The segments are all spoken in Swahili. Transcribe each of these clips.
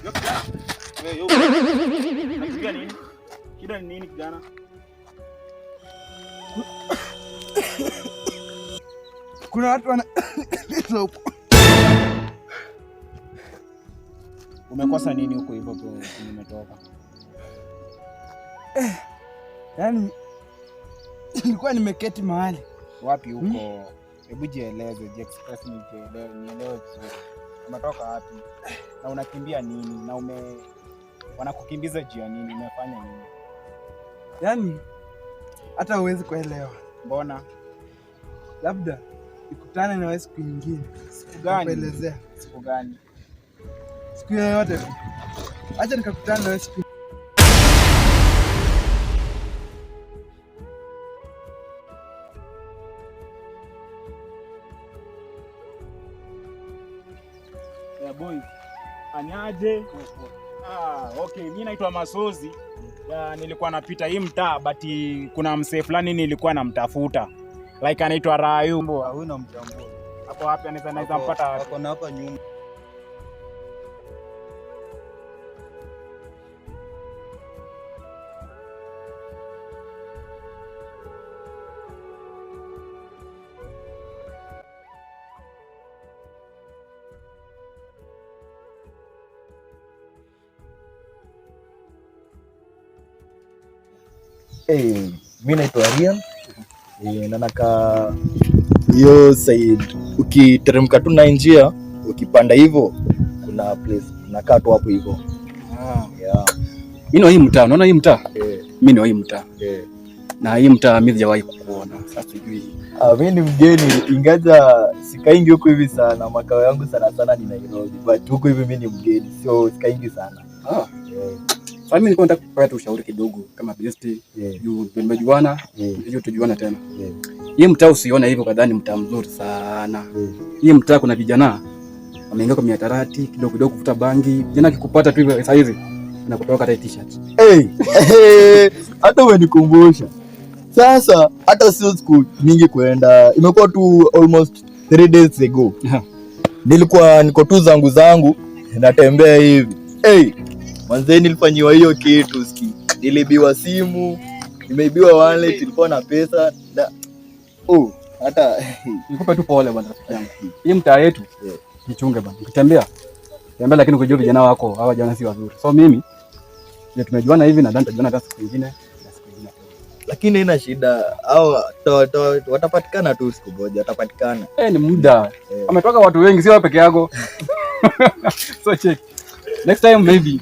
Yo kijana. Wewe yo. Unakimbia nini? Shida ni nini kijana? Kuna watu wana huko. Umekosa nini huko hivyo nimetoka? Yaani nilikuwa nimeketi mahali. Wapi huko? Hebu jieleze, jiexpress nijielewe, nielewe vizuri. Umetoka wapi? Na unakimbia nini? Na wanakukimbiza juu ya nini? Umefanya nini? Yaani hata huwezi kuelewa. Mbona? Labda nikutane na wewe siku nyingine. Siku gani? Nikuelezea. Siku gani? Siku yoyote tu. Acha nikakutana na wewe siku. Yeah, boy. Anyaje? Okay, mimi naitwa Masozi. Ya, nilikuwa napita hii mtaa but kuna msee fulani nilikuwa namtafuta. Like anaitwa Rayu. Hauna mtambua. Hapo wapi anaweza mpata wapi? Ako na hapa nyuma. Hey, mi naitwa Rian na nakaa hiyo side, ukiteremka tu na njia ukipanda hivyo kuna place nakaa tu hapo hivyo. Yeah. Mimi ni hii mtaa, unaona hii mtaa? Mimi ni hii mtaa. Na hii mtaa mimi sijawahi kukuona. Sasa sijui. Mi ni mgeni ingaja sikaingi huku hivi sana, makao yangu sana sana ni Nairobi, but huku hivi mi ni mgeni, so sikaingi sana. Sasa mimi nilikuwa nataka kupata ushauri kidogo kama best. Juu tumejuana, juu tujuana tena. Hii mtaa usione hivyo kadhani mtaa mzuri sana. Hii mtaa kuna vijana wameingia kwa mihadarati kidogo kidogo, kuvuta bangi. Vijana akikupata tu hivi saa hizi anakutoka hata t-shirt. Hey, hey, hata umenikumbusha. Sasa hata sio siku mingi kuenda, imekuwa tu almost 3 days ago. Nilikuwa niko tu zangu natembea hivi. Hey, manze nilifanyiwa hiyo kitu ski. Niliibiwa simu, nimeibiwa wallet, ilikuwa na pesa na oh, hata nikupe tu pole bwana rafiki yangu. Hii mtaa yetu jichunge bwana. Ukitembea tembea, lakini ukijua vijana wako hawa vijana si wazuri. So mimi ndio tumejuana hivi, nadhani tutajuana hata siku nyingine na siku nyingine. Lakini haina shida, hao watapatikana tu siku moja, watapatikana. Ni muda. Ametoka watu wengi, sio wewe peke yako. So check. Next time maybe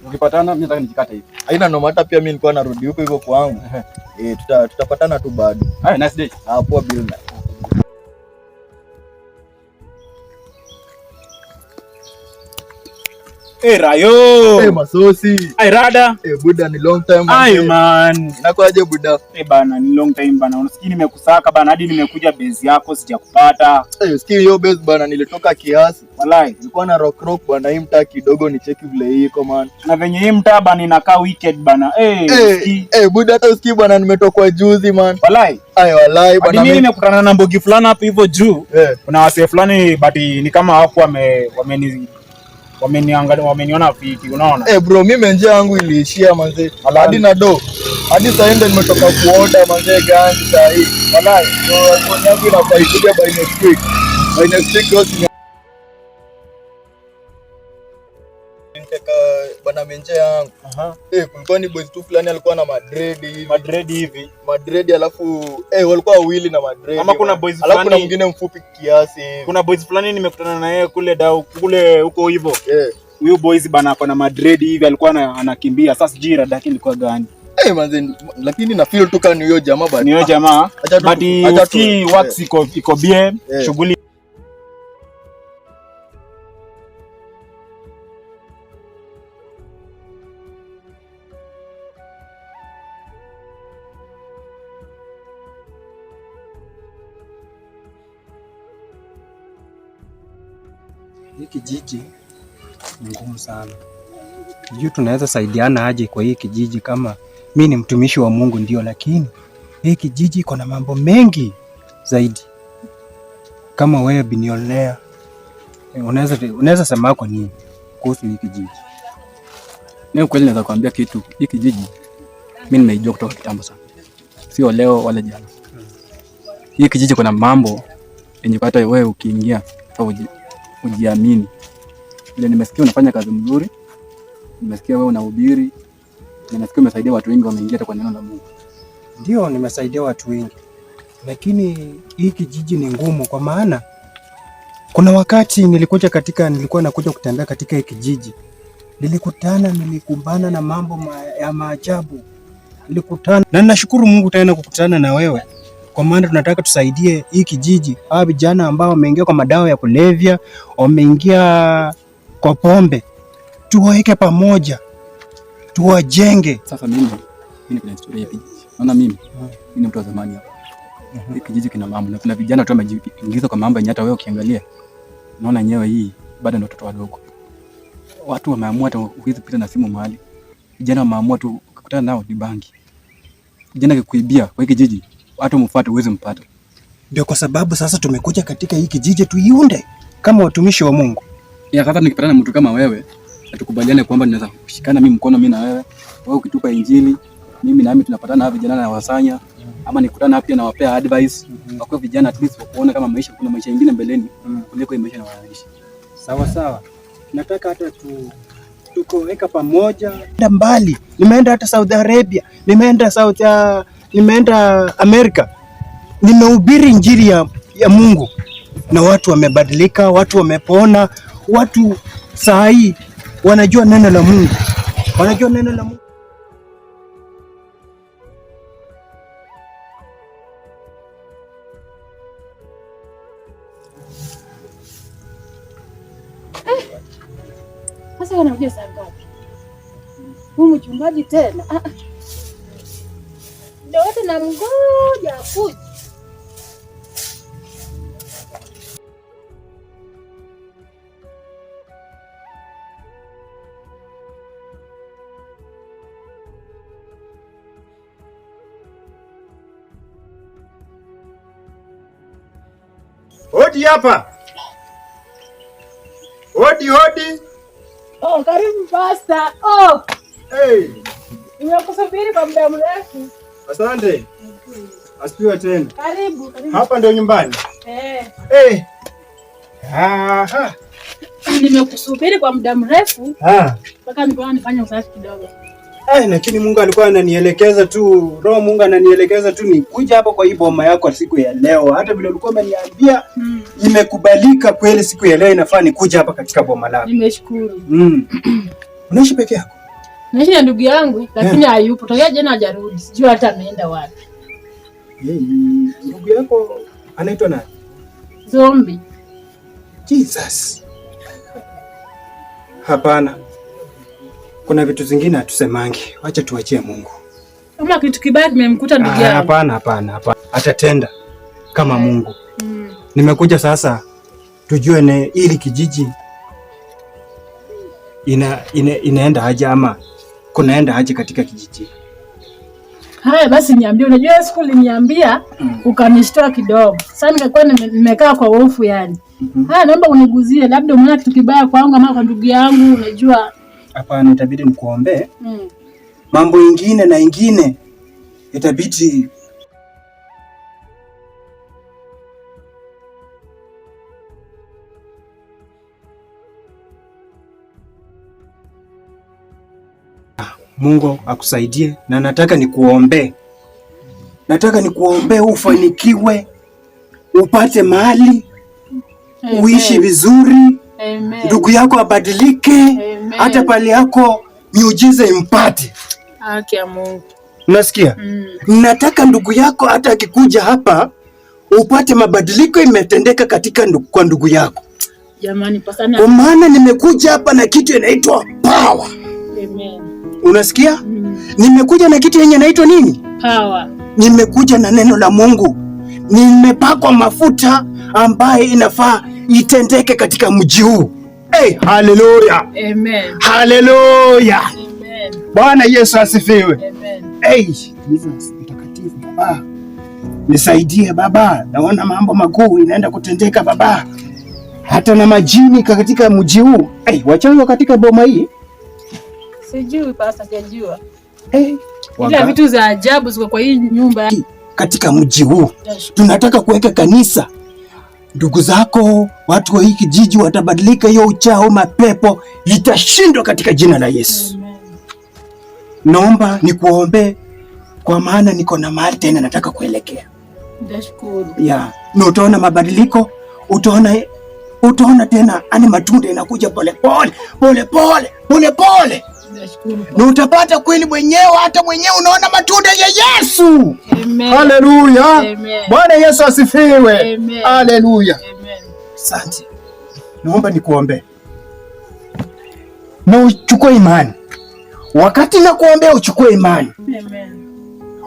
ukipatana, mimi nataka nijikate hivi. Haina noma, hata pia mimi nilikuwa narudi huko hivyo kwangu. Tutapatana tu bado. Haya, nice day. Poa Bill. Hey, Rayo. Hey, Masosi. Hey, Rada. Hey, Buda, ni long time, man. Ay, man. Inakuaje Buda? Hey, bana, ni long time bana. Unasikia nimekusaka bana, hadi nimekuja base yako sijakupata. Hey, usikii hiyo base bana, nilitoka kiasi. Walai. Nilikuwa na rock rock bana, hii mtaa kidogo ni cheki vile iko man. Na venye hii mtaa bana inakaa wicked bana. Hey, Hey, usikii. hey, Buda, hata usikii bana, nimetoka juzi man. Walai. Ay, walai bana. Hadi mimi nimekutana na mbogi fulani hapo hivyo juu. Kuna wasee fulani but ni kama hawaku wameniangalia, wameniona fiti, unaona? Bro, mimi njia yangu iliishia manze. Hadi na do. Hadi sasa ndio nimetoka kuoda manze ganzi saa hii. Walai, so phone yangu inafaa ikuje by next week. By next week yote niteka bana menje yangu. Kulikuwa ni boys tu fulani alikuwa na madread hivi. Madread hivi. Madread alafu walikuwa wawili na madread. Ama kuna boys Alafu kuna fulani mwingine mfupi kiasi hivi. Kuna boys fulani nimekutana na yeye kule dau kule huko hivyo. Huyu boys bana ako na madread hivi alikuwa anakimbia. Sasa sijui rada yake ilikuwa gani. Manze, lakini na feel tu kama ni huyo jamaa but Ni huyo jamaa. Acha tu But acha tu usikii works iko bien, shughuli. Hii kijiji ni ngumu sana. Sijui tunaweza saidiana aje kwa hii kijiji kama mimi ni mtumishi wa Mungu ndio, lakini hii kijiji iko na mambo mengi zaidi. Kama wewe binionea, unaweza sema kwa nini kuhusu hii kijiji? Mimi kweli naweza kuambia kitu, hii kijiji mimi nimeijua kutoka kitambo sana. Sio leo wala jana. Hii kijiji kuna mambo yenye hata wewe ukiingia au ujiamini. Ile nimesikia unafanya kazi mzuri, nimesikia wewe unahubiri, nimesikia umesaidia watu wengi wameingia hata kwa neno la Mungu. Ndio, nimesaidia watu wengi, lakini hii kijiji ni ngumu, kwa maana kuna wakati nilikuwa nakuja kutembea katika hii kijiji, nilikumbana na mambo ya maajabu. Nilikutana na nashukuru Mungu tena kukutana na wewe, kwa maana tunataka tusaidie hii kijiji, hawa vijana ambao wameingia kwa madawa ya kulevya, wameingia kwa pombe, tuwaweke pamoja, tuwajenge. Sasa mimi kuna historia ya kijiji. Naona mimi ni mtu wa zamani hapa. Hii kijiji kina mambo na kuna vijana tu wamejiingiza kwa mambo yenye hata wewe ukiangalia unaona yenyewe hii bado ni watoto wadogo. Watu wameamua hata huwezi pita na simu mahali. Vijana wameamua tu ukikutana nao ni bangi. Kijana akikuibia kwa hii kijiji, watu mfuate huwezi mpata. Ndio kwa sababu sasa tumekuja katika hii kijiji tuiunde kama watumishi wa Mungu. Ya sasa nikipatana na mtu kama wewe, tukubaliane kwamba tunaweza kushikana mimi mkono mimi na wewe. Wewe ukitupa injili, mimi na mimi tunapatana hapa vijana na wasanya ama nikutana hapa pia nawapea advice. Kwa vijana at least wakuona kama maisha kuna maisha mengine mbeleni kuliko maisha na wanaishi. Sawa sawa. Nataka hata tukoweka pamoja. Nenda mbali. Nimeenda hata Saudi Arabia, nimeenda nimeenda Amerika. Nimehubiri injili ya Mungu na watu wamebadilika, watu wamepona, watu saa hii wanajua neno la Mungu. Wanajua neno la Mungu. Sasa wanakuja saa ngapi? Huyu mchungaji tena. Ndio wote namngoja akuje. Hodi hapa. Hodi hodi. Oh, karibu Pastor. Oh. Hey. Nimekusubiri kwa muda mrefu. Asante. Asifiwe tena. Karibu, karibu. Hapa ndio nyumbani. Eh. Hey. Aha. Nimekusubiri kwa muda mrefu. Mpaka nikaona nifanye usafi kidogo. Lakini Mungu alikuwa ananielekeza tu, Roho Mungu ananielekeza tu nikuja hapa kwa hii boma yako siku ya leo. Hata vile ulikuwa umeniambia imekubalika kweli, siku ya leo inafaa nikuja hapa katika boma lako. Nimeshukuru. Unaishi peke yako? Naishi na ndugu yangu lakini hayupo. Tokea jana hajarudi. Sijui hata ameenda wapi. Ndugu yako anaitwa nani? Zombi. Jesus. Hapana. Kuna vitu zingine hatusemangi. Wacha tuachie Mungu. Kama kitu kibaya kimemkuta ndugu yangu. Hapana, hapana, hapana. Atatenda kama Mungu. Nimekuja sasa tujue ne ili kijiji inaenda haja ama kunaenda haja katika kijiji. Haya basi niambie, unajua siku uliniambia ukanishtoa kidogo. Sasa nikakuwa nimekaa kwa hofu yani. Haya, naomba uniguzie, labda umeona kitu kibaya kwangu ama kwa ndugu yangu, unajua. Hapana, itabidi nikuombee. Mambo ingine na ingine itabidi Mungu akusaidie, na nataka nikuombee. Nataka nikuombee ufanikiwe, upate mali, uishi vizuri. Ndugu yako abadilike, hata pale yako miujiza impate. Haki ya Mungu. Unasikia? Nataka ndugu yako hata akikuja hapa upate mabadiliko imetendeka katika kwa ndugu yako. Jamani, pasana. Kwa maana nimekuja hapa na kitu inaitwa power. Amen. Unasikia? Nimekuja na kitu yenye inaitwa nini? Power. Nimekuja na neno la Mungu. Nimepakwa mafuta ambaye inafaa itendeke katika mji huu. Hey, haleluya. Amen. Haleluya. Amen. Bwana Yesu asifiwe. Amen. Hey, Jesus mtakatifu baba. Nisaidie baba. Naona mambo makuu inaenda kutendeka baba. Hata na majini katika mji huu. Hey, wachawi katika boma hii. Sijui pasta, sijajua. Hey, Ila vitu za ajabu ziko kwa hii nyumba. Katika mji huu tunataka kuweka kanisa. Ndugu zako watu wa hii kijiji watabadilika, hiyo uchao mapepo itashindwa katika jina la Yesu. Amen. Naomba nikuombe kwa maana niko na mahali tena nataka kuelekea. Nashukuru. Ya, na utaona mabadiliko, utaona tena ani matunda inakuja pole pole pole pole pole pole. Nashukuru. Na utapata kweli mwenyewe, hata mwenyewe unaona matunda ya Yesu. Amen. Haleluya. Amen. Bwana Yesu asifiwe. Amen. Haleluya. Amen. Asante. Naomba nikuombe. Na uchukue imani. Wakati nakuombea uchukue imani. Amen.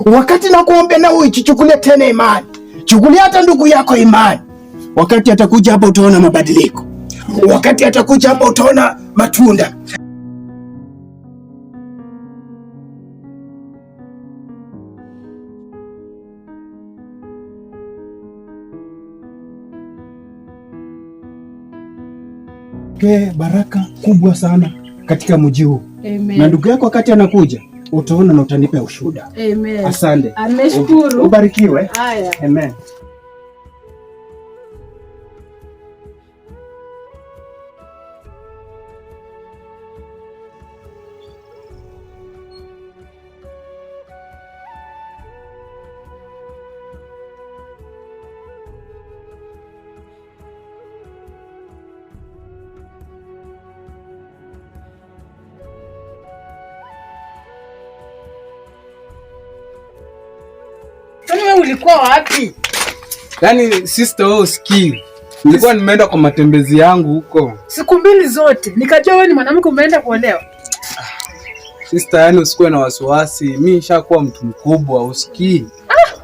Wakati nakuombea na uichukulie tena imani. Chukulia hata ndugu yako imani. Wakati atakuja hapa utaona mabadiliko. Wakati atakuja hapa utaona matunda. Baraka kubwa sana katika mji huu. Amen. Na ndugu yako wakati anakuja utaona na utanipa ushuhuda. Amen. Asante. Ameshukuru. Ubarikiwe. Haya. Amen. Ulikuwa wapi? Yaani sister wewe usikii. Nilikuwa nimeenda kwa matembezi yangu huko. Siku mbili zote nikajua wewe ni mwanamke umeenda kuolewa. Sister, yani usikuwe na wasiwasi. Mimi nishakuwa mtu mkubwa, usikii.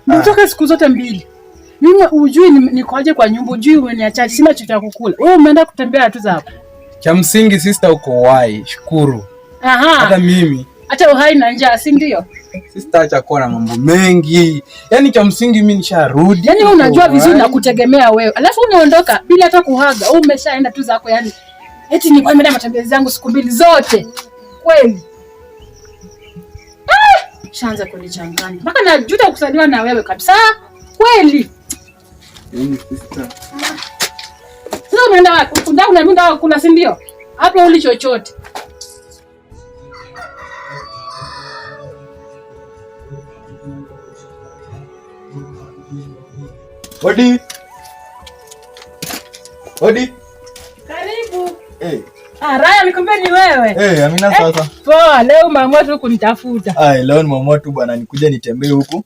Nimetoka siku zote mbili. Mimi ujui nikoje kwa nyumba, ujui umeniacha sina chochote cha kukula. Wewe umeenda kutembea tu zako. Cha msingi sister uko uhai, shukuru. Aha. Hata mimi. Hata uhai na njaa, si ndio? Sister, acha kuwa na mambo mengi. Yaani cha msingi mimi nisharudi. Yaani wewe unajua vizuri na kutegemea wewe. Alafu unaondoka bila hata kuhaga. Wewe umeshaenda tu zako yani. Eti nilikuwa nimeenda matembezi zangu siku mbili zote. Kweli. Shaanza kunichanganya. Mpaka najuta kusaliwa na wewe kabisa. Kweli. Yaani sister. Sasa unaenda wapi? Unaenda kula, si ndio? Hapo uli chochote. Odi. Odi. Karibu. Eh. Ah, Raya nikumbe ni wewe. Eh, Amina sasa. Poa, leo umeamua tu kunitafuta. Ai, leo nimeamua tu bwana nikuja nitembee huku.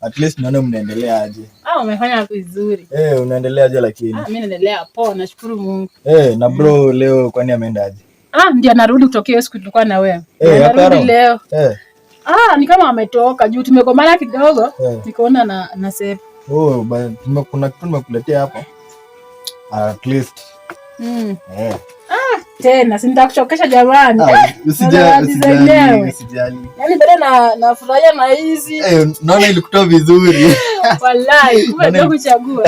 At least nione mnaendelea aje. Ah, umefanya vizuri. Eh, unaendelea aje lakini? Ah, mimi naendelea poa, nashukuru Mungu. Eh, na bro leo kwani ameenda aje? Ah, ndiye anarudi kutokea hiyo siku tulikuwa na wewe. Eh, anarudi leo. Eh. Ah, ni kama ametoka juu tumegombana kidogo. Nikaona na save. Oh, kuna kitu nimekuletea hapa. At least. Eh. Ah, tena si nitakuchokesha jamani. Usijali, usijali. Yaani bado na nafurahia na hizi. Eh, naona ilikutoa vizuri. Wallahi, kumbe ndio kuchagua.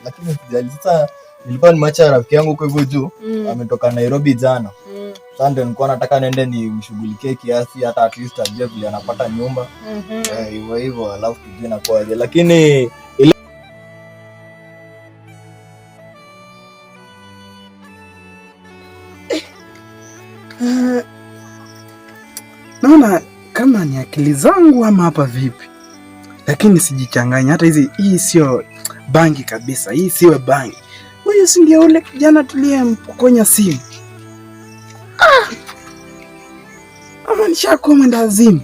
Lakini usijali. Sasa nilikuwa nimeacha rafiki yangu huko hivyo juu, ametoka Nairobi jana. Sasa ndio nilikuwa nataka niende nimshughulikie kiasi hata at least ajue vile anapata nyumba. Hivyo hivyo alafu tujue na kwaje. Lakini Naona kama ni akili zangu ama hapa vipi? Lakini sijichanganya hata hizi, hii sio bangi kabisa, hii siwe bangi. Huyu si ndio ule kijana tuliyempokonya simu? Ah! Ama nishakuwa mwendawazimu.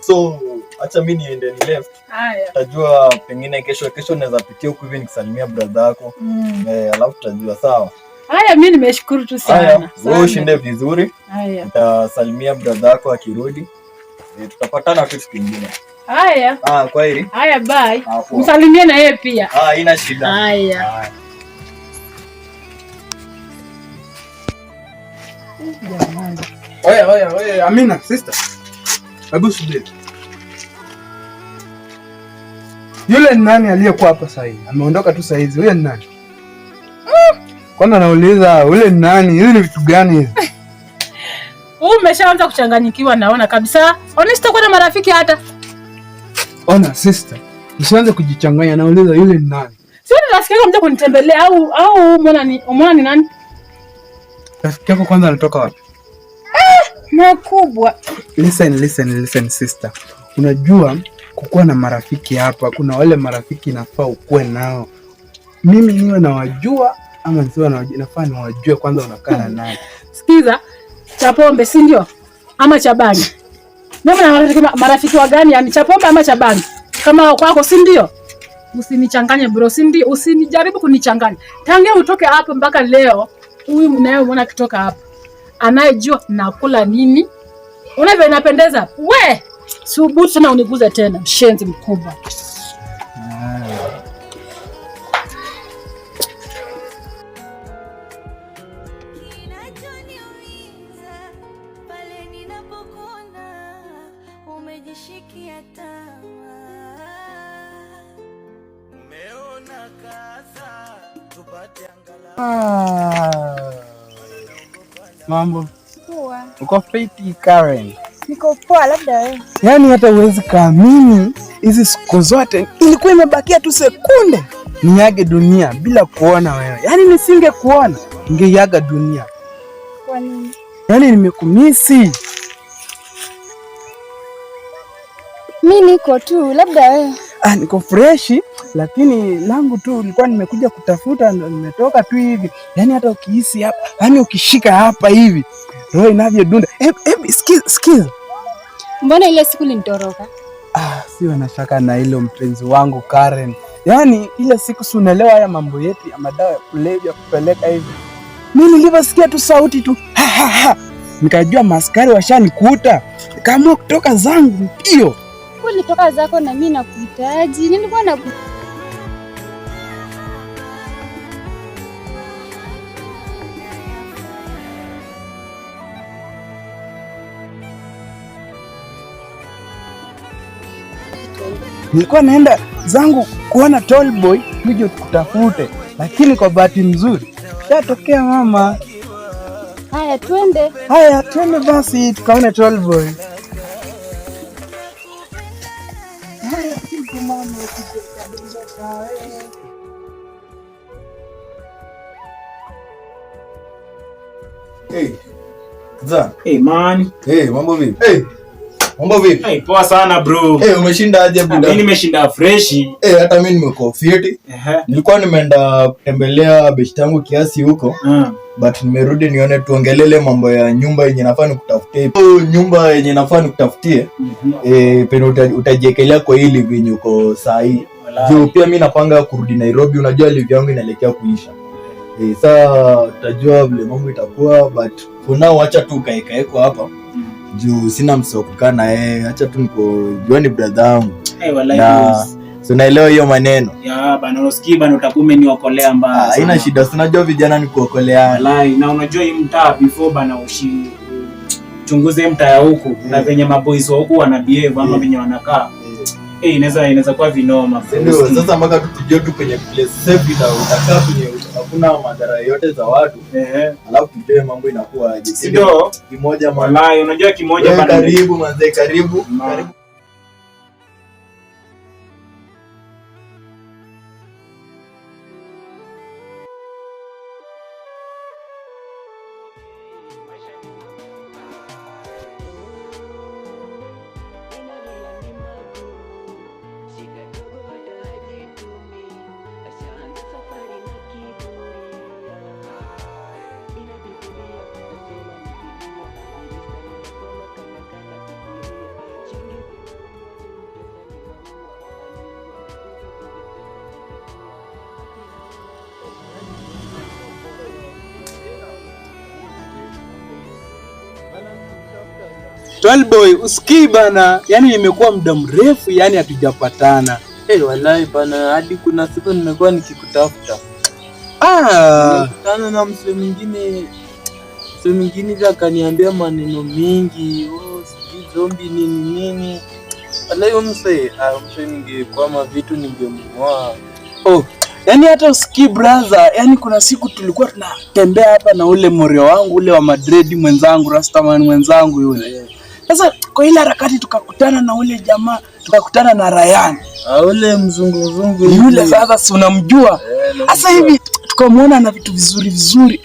So, acha mimi niende ni left. Haya. Utajua pengine kesho naweza pitia huku hivi nikisalimia brother yako. Alafu tutajua sawa. Haya, mimi nimeshukuru tu sana. Haya, wewe ushinde vizuri. Haya. Utasalimia brother yako akirudi. Tutapatana kitu kingine. Haya. Ah, kwaheri. Haya, bye. Msalimie na yeye pia. Ah, haina shida. Haya. Jamani. Oya, oya, Amina, sister. Hebu subiri. Yule ni nani aliyekuwa hapa sasa hivi? Ameondoka tu sasa hizi. Yule ni nani? Kwanza nauliza yule ni nani? Hizi ni vitu gani hizi? Wewe umeshaanza kuchanganyikiwa naona kabisa. Honest kwa na marafiki hata. Ona sister, usianze kujichanganya, nauliza yule ni nani? Sio ni rafiki yako mje kunitembelea au umeona ni nani? Rafiki yako kwanza anatoka wapi? Makubwa. Listen sister. Unajua kukuwa na marafiki hapa, kuna wale marafiki inafaa ukuwe nao. Mimi niwe nawajua ama nisiwe nawajua, inafaa niwajue kwanza unakaa na nani. Sikiza, cha pombe si ndio? Ama cha bangi? Mimi na marafiki wa gani yani, cha pombe ama cha bangi? Kama kwako si ndio? Usinichanganye bro, si ndio? Usinijaribu kunichanganya. Tangia utoke hapo mpaka leo, huyu mnayemuona akitoka hapa anayejua nakula nini? Unavyo inapendeza. We, subutu tena uniguze tena, mshenzi mkubwa. Kinachoniumiza pale ninapokuona umejishikia tamaa. Umeona kaza tupate angalau. Mambo. Poa. Uko fiti Karen? Niko poa, labda wewe. Yaani hata huwezi kaamini, hizi siku zote ilikuwa imebakia tu sekunde niage dunia bila kuona wewe. Yaani nisingekuona ningeiaga dunia. Kwa nini? Yaani nimekumisi. Mimi niko tu, labda wewe. Niko freshi, lakini langu tu nilikuwa nimekuja kutafuta, nimetoka tu hivi. Yaani hata ukihisi hapa, yaani ukishika hapa hivi, roho inavyodunda. Sikiza. Mbona ile siku ulinitoroka? Siwe na shaka na hilo mpenzi wangu Karen. Yaani ile siku si unaelewa haya mambo yetu ya madawa ya kulevya kupeleka hivi. Mimi nilivyosikia tu sauti tu ha, ha, ha. Nikajua maskari washanikuta. Nikaamua kutoka zangu mbio. Ulitoka zako na mimi nakuhitaji. Nilikuwa na Nilikuwa naenda zangu kuona tall boy nije tukutafute, lakini kwa bahati nzuri shatokea mama. Haya twende. Haya twende basi tukaone tall boy. Haya mama. Hey. Za. Hey man. Hey, mambo vipi? Hey. Mambo vipi? Hey, poa sana bro. Hey, umeshinda aje buda? Mimi nimeshinda fresh. Hey, hata mimi nimekuwa fit. Nilikuwa nimeenda kutembelea best yangu kiasi huko. But nimerudi nione tuongelele mambo ya nyumba yenye nafaa nikutafutie. Nyumba yenye nafaa nikutafutie. Pene utajiekelea kwa hili venye uko saa hii. Juu pia mimi napanga kurudi Nairobi, unajua live yangu inaelekea kuisha. Saa tutajua vile mambo itakuwa, but for now acha tu kaekaeko hapa. Juu sina msao kukaa na yeye, acha tu niko juani brother yangu. Hey, so naelewa hiyo maneno. Ya bana usikii bana utakuwa umeniokolea mbaya. Haina shida, si unajua vijana ni kuokoleana. Wallahi, na unajua hii mtaa before bana uchunguze mtaa ya huku na venye maboys wa huku wana behave ama venye wanakaa. Inaweza kuwa vinoma. Ndio, sasa mpaka tutujue tu kwenye place safe utakaa kwenye hakuna madhara yote za watu. Alafu tujue mambo inakuwa aje. Ndio. Kimoja man. Wallahi, unajua kimoja bana. Karibu manze, karibu. Karibu. Tallboy, usikii bana, yani nimekuwa muda mrefu yani hatujapatana. Hey, wallahi bana, hadi kuna siku nimekuwa nikikutafuta. Nilikutana na msee mwingine akaniambia maneno mingi, oh sijui zombie nini nini. Wala hiyo msee, msee ningekwama vitu ningemng'oa. Oh, yani hata usikii brother, yani kuna siku tulikuwa tunatembea hapa na ule morio wangu ule wa Madrid mwenzangu, Rastaman mwenzangu yule. Sasa kwa ile harakati tukakutana na ule jamaa, tukakutana na Ryan. Ule mzungu mzungu yule sasa si unamjua? Sasa hivi tukamwona na vitu vizuri vizuri.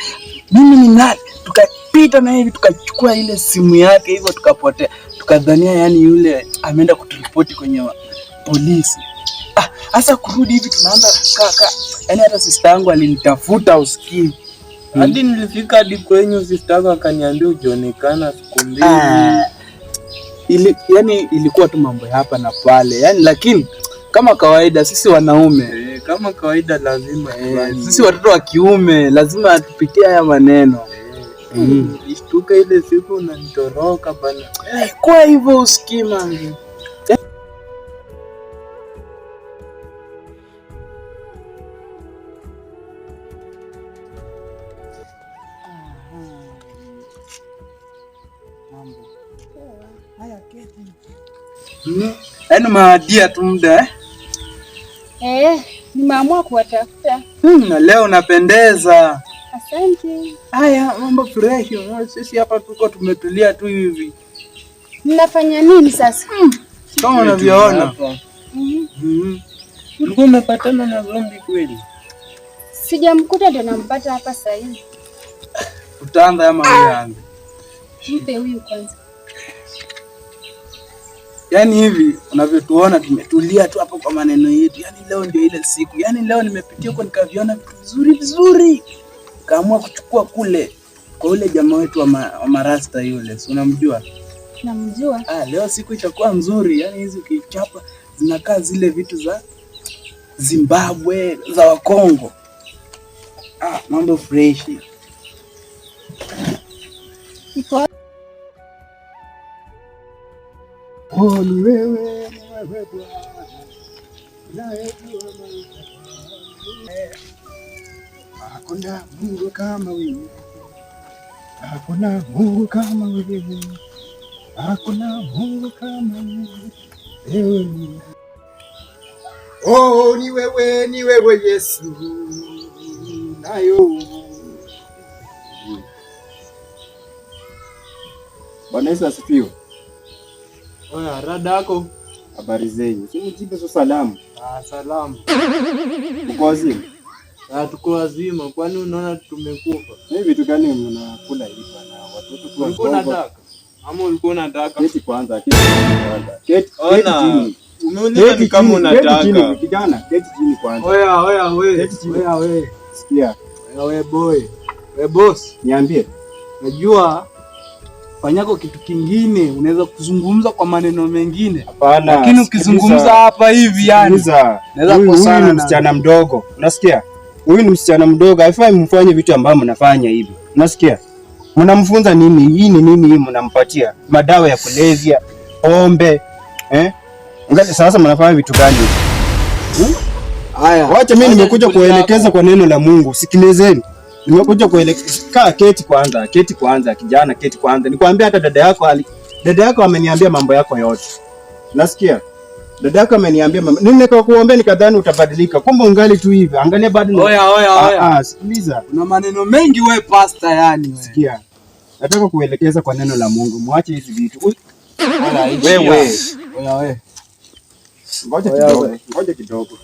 Mimi ni nani? Tukapita na hivi tukachukua ile simu yake hivyo tukapotea. Tukadhania yani yule ameenda kuturipoti kwenye polisi. Sasa kurudi hivi tunaanza kaka. Yani hata sister yangu alinitafuta usikii. Hadi nilifika hadi kwenyu sister yangu akaniambia hujaonekana siku mbili. Yani ilikuwa tu mambo ya hapa na pale. Yani lakini kama kawaida sisi wanaume kama kawaida lazima sisi watoto wa kiume lazima tupitie haya maneno. Nishtuka ile siku unanitoroka bana. Kwa hivyo usikii mangi. Yaani maadia tu muda eh? Nimeamua kuwatafuta. Na leo unapendeza. Asante. Haya, mambo fresh. Sisi hapa tuko tumetulia tu hivi. Mnafanya nini sasa? Kama unavyoona. Ulikuwa umepatana na zombi kweli? Sijamkuta ndio nampata hapa sasa hivi. Utaanza ama uanze? Mpe huyu kwanza. Yaani hivi unavyotuona tumetulia tu hapo kwa maneno yetu. Yaani leo ndio ile siku. Yaani leo nimepitia huko nikaviona vitu vizuri vizuri. Kaamua kuchukua kule kwa ule jamaa wetu wa marasta yule. Si unamjua? Namjua. Leo siku itakuwa nzuri. Yaani hizi ukichapa zinakaa zile vitu za Zimbabwe, za Wakongo. Mambo fresh. Iko Oh, ni wewe, ni wewe Bwana. Unayejua maisha yangu. Hakuna Mungu kama wewe. Hakuna Mungu kama wewe. Hakuna Mungu kama wewe. Oh, ni wewe Yesu. Nayo. Bwana Yesu asifiwe. Oya, radako. Habari zenyu. Si mjibe so salamu. Salamu. Uko wazima? Tuko wazima. Kwani unaona tumekufa? Hivi vitu gani mnakula hivi bwana? Watoto tu Ulikuwa unataka? Ama ulikuwa unataka? Keti kwanza, keti kwanza. Keti chini. Umeuliza ni kama unataka. Keti chini kijana, keti chini kwanza. Oya, oya we. Oya we. Sikia. Oya we boy. We boss. Niambie. Najua fanyako kitu kingine unaweza kuzungumza kwa maneno mengine. Hapana. Lakini ukizungumza hapa hivi yani naweza kukosana. Huyu ni msichana mdogo. Unasikia? Huyu ni msichana mdogo, haifai mfanye vitu ambavyo mnafanya hivi. Unasikia? Mnamfunza nini? Hii ni nini hii mnampatia? Madawa ya kulevya, pombe, eh? Angalia sasa mnafanya vitu gani hivi? Haya. Wacha mimi nimekuja kuelekeza kwa neno la Mungu. Sikilizeni. Nimekuja kuelekeza. Kaa keti kwanza, keti kwanza kijana, keti kwanza. Nikwambia hata dada yako ameniambia mambo yako yote. Unasikia? Dada yako ameniambia mambo. Mimi nikakuombea nikadhani utabadilika. Kumbe ungali tu hivi. Angalia bado. Oya oya oya. Sikiliza. Una maneno mengi wewe pastor yani wewe. Sikia. Nataka kuelekeza kwa neno la Mungu. Muache hizi vitu. Wewe. Oya wewe. Ngoja kidogo. Ngoja kidogo.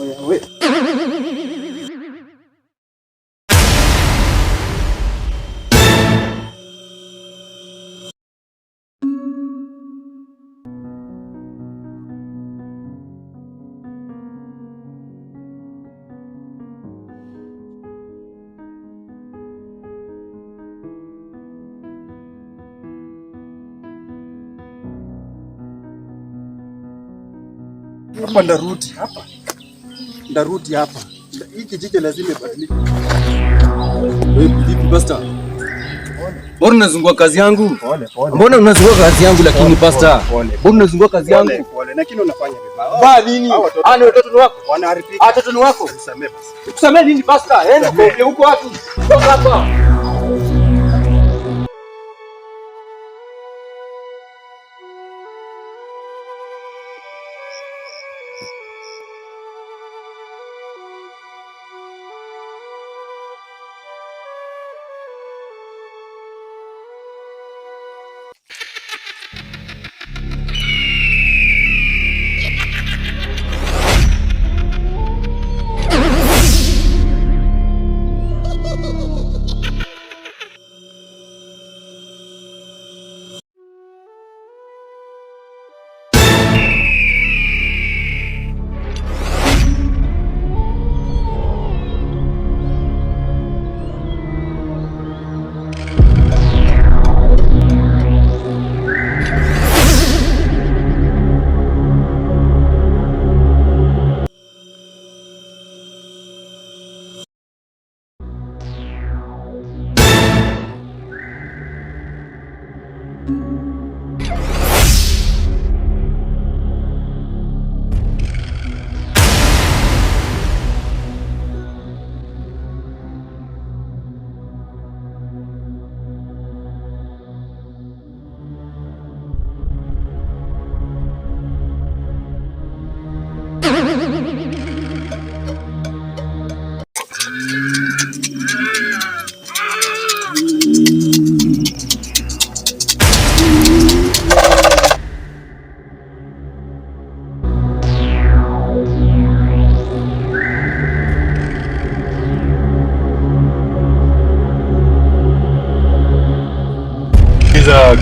Oya wewe. Hapa ndarudi hapa. Ndarudi hapa. Hii kijiji lazima ibadilike. Wewe vipi pastor? Mbona unazungua kazi yangu? Pole pole. Mbona unazungua kazi yangu lakini pastor? Mbona unazungua kazi yangu? Pole pole, lakini unafanya vibaya. Ba nini? Ni watoto ni wako. Wanaharibika. Watoto ni wako. Nisamee basi. Tusamee nini pastor? Enda kwa huko wapi? Toka hapa.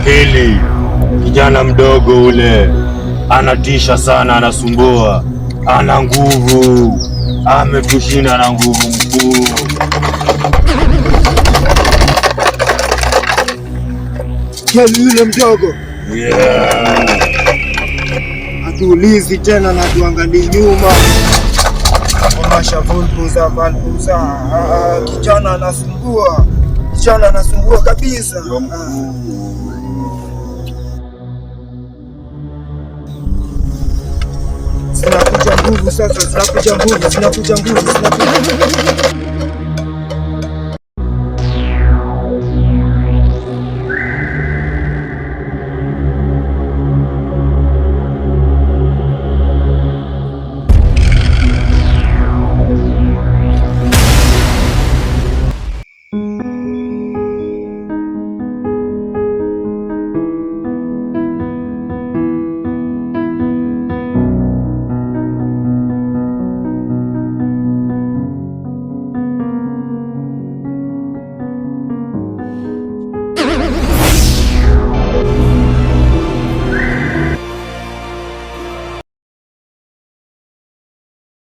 Pili, kijana mdogo ule anatisha sana, anasumbua, ana nguvu, ametushinda na nguvu mkuu. Kelly yule mdogo Yeah. hatuulizi tena na tuangalii nyuma. Omasha vulbuza valbuza. Ah, kijana anasumbua, kijana anasumbua kabisa. Ah. Zinakuja nguvu sasa, zinakuja nguvu, zinakuja nguvu, zinakuja.